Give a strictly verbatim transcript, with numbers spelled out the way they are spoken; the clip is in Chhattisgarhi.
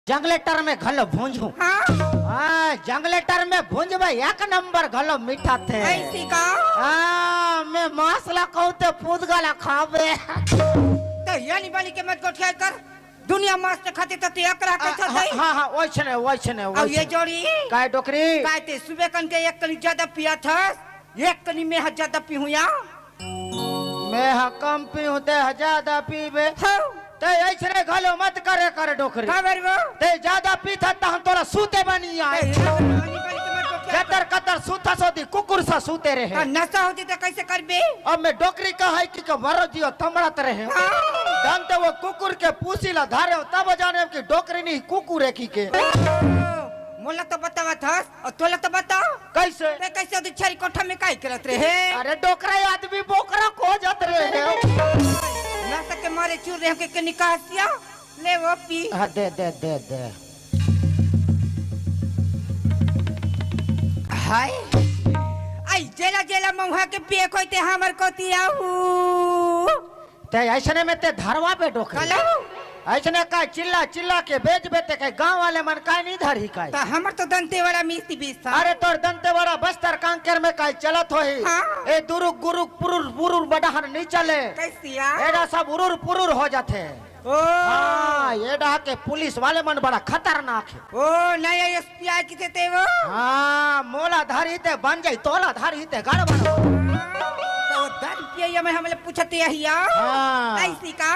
जंगलेटर में घलो भूंजहूं। हाँ। हाँ, जंगलेटर में भूंजबे, एक नंबर घलो मीठा थे। ऐसी का? हाँ, मैं मांस ला कहूं ते पूदगा ला खाबे। तो ये नहीं बोली के मत गोठिया कर। दुनिया मांस ते खाते तो ते एकरा के आ, साथ हाँ, नहीं। हाँ, हाँ, वैसने, वैसने, अब ये वैसने। जोड़ी। काय डोकरी? काय ते सुबह कन के एक कनी ज्यादा पिया था, एक कनी मैं ह ज्यादा पीहूं या। मैं ह कम पीहूं, ते ह ज्यादा पीबे। हाँ। ते ऐसने घलो मत करे कर डोकरी। का बरबो? ते ज्यादा पीथा त हम तोला सूते बनी आए। ए, ये वाली वाली के मत को क्या जतर कतर सूता सोदी कुकुर सा सूते रहे। का नशा होती तो कैसे करबे? अब मैं डोकरी का है कि के बरो जियो तमड़त रहे। हाँ। दम ते वो कुकुर के पूसी ला धारे हो, तब जाने कि डोकरी नहीं कुकुर है की के। ओ, मोला तो बतावा था। अउ तोला तो बता। कैसे? ते कैसे दू छारी कोठा में काई करत रहे? अरे डोकरा आदमी बोकरा को जात रहे। नशा के मारे चूर रहे के, के निकासिया। ले वो पी। हाँ, दे, दे, दे, दे। हाय। आई जेला जेला मऊहा के पिए कोई ते हमर कोती आहू। ते ऐसने में ते धरवा पे डोकरी। हेलो। ऐसने का चिल्ला चिल्ला के बेचबे ते के गांव वाले मन काय नहीं धरही काय? त हमर तो दंतेवाड़ा मिस्ती बीस था। अरे तोर दंतेवाड़ा बस्तर कांकेर में काय चलत होही? हाँ। ए दुरुक गुरुक पुरुर पुरुर बडहर नहीं चले। कैसिया? एडा सब उरुर पुरुर हो जाथे। ओ। हाँ, एडा के पुलिस वाले मन बड़ा खतरनाक है। ओ, नया एसपी आय किथे ते वो? हाँ, मोला धरही ते बन जाई, तोला धरही ते गड़बड़। तो दन पिया में हमले पूछते यही आ? हाँ। ऐसी का?